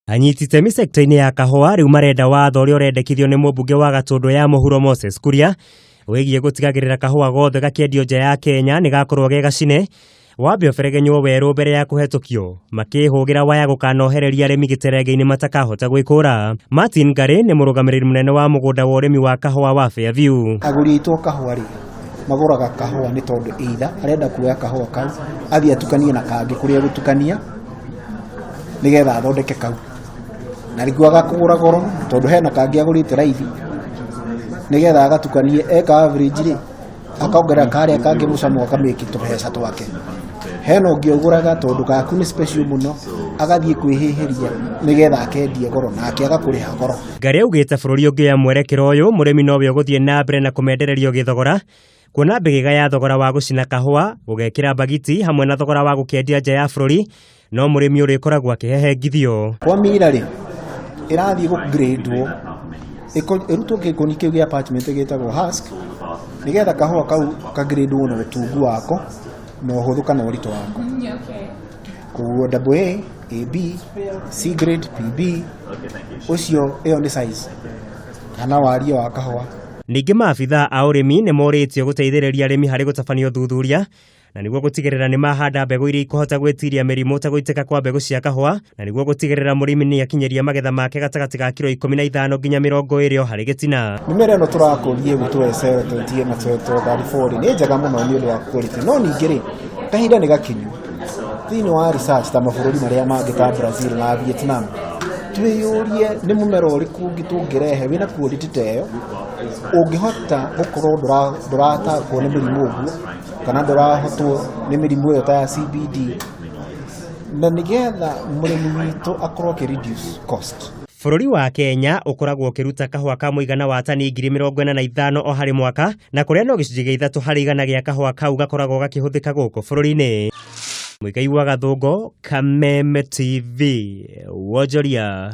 Anyiti itemi sekta-inĩ ya kahũa rĩu marenda watho ũrĩa ũrendekithio nĩ mũmbunge wa Gatũndũ ya Mũhuro Moses Kuria wĩgiĩ gũtigagĩrĩra kahũa gothe gakĩendio nja ya Kenya nĩ gakorwo ge gacine wambe ũberegenywo werũ mbere ya kũhetũkio makĩhũgĩra waya gũkanohereria arĩmi gĩterenge-inĩ matakahota gwĩkũra. Martin Ngari nĩ mũrũgamĩrĩri mũnene wa mũgũnda wa ũrĩmi wa kahũa wa Fairview. Agũri aitũ a kahũa rĩ, magũraga kahũa nĩ tondũ either arenda kuoya kahũa kau athiĩ atukanie na kangĩ kũrĩa egũtukania nĩgetha athondeke kau na rĩngĩ agakũgũra goro tondũ hena kangĩ agũrĩte raithi nĩgetha agatukanie eka average rĩ akongerera karĩa kangĩ mũcamo akamĩki tũbeca twake hena ũngĩ ũgũraga tondũ gaku nĩ special mũno agathiĩ kwĩhĩhĩria nĩgetha akendie goro nake agakũrĩha goro. Ngarĩ augĩte bũrũri ũngĩoya mwerekera ũyũ mũrĩmi nowe ũgũthiĩ na mbere na kũmendererio gĩthogora kuona mbĩgĩga ya thogora wa gũcina kahũa, gũgekĩra mbagiti hamwe na thogora wa gũkendia nja ya bũrũri no mũrĩmi ũrĩkoragwo akĩhehengithio. Kwa mira rĩ ĩrathiĩ gũ grade ĩrutwo gĩkũni kĩu gĩa parchment gĩtagwo husk nĩgetha kahũa kau ka grade na ũtungu wako na ũhũthũ kana ũritũ wako. Koguo double A, AB, C grade, PB, ũcio ĩyo nĩ size kana wariĩ wa kahũa. Ningĩ maabithaa a ũrĩmi nĩ morĩtio gũteithĩrĩria arĩmi harĩ gũtabania ũthuthuria na nĩguo gũtigĩrĩra nĩ mahanda mbegũ iria ikũhota gwĩtiria mĩrimũ ta gũitĩka kwa mbegũ cia kahũa na nĩguo gũtigĩrĩra mũrĩmi nĩ akinyĩria magetha make gatagatĩ ga kiro 15 nginya 20 o harĩ gĩtina. Mĩmera ĩno tũrakũria ĩgwĩtwo SL 28 na 34 nĩ njega mũno nĩ ũndũ wa quality no ningĩ rĩ kahinda nĩ gakinyu thĩinĩ wa research ta mabũrũri marĩa mangĩ ta Brazil na Vietnam twĩyũrie nĩ mũmera ũrĩkũ ũngĩ tũngĩrehe wĩna quality ta ĩyo ũngĩhota gũkorwo ndũratakwo nĩ mĩrimũ ũguo kana ndũrahotwo nĩ mĩrimũ ĩyo ta ya CBD na nĩgetha mũrĩmi witũ akorwo akĩ reduce cost. Bũrũri wa Kenya ũkoragwo ũkĩruta kahũa ka mũigana wa tani 45,000 o harĩ mwaka na kũrĩa no gĩcunjĩ gĩa 3% gĩa kahũa kau gakoragwo gakĩhũthĩka gũkũ bũrũri-inĩ. Mũigai wa Gathũngũ, Kameme TV, Wonjoria.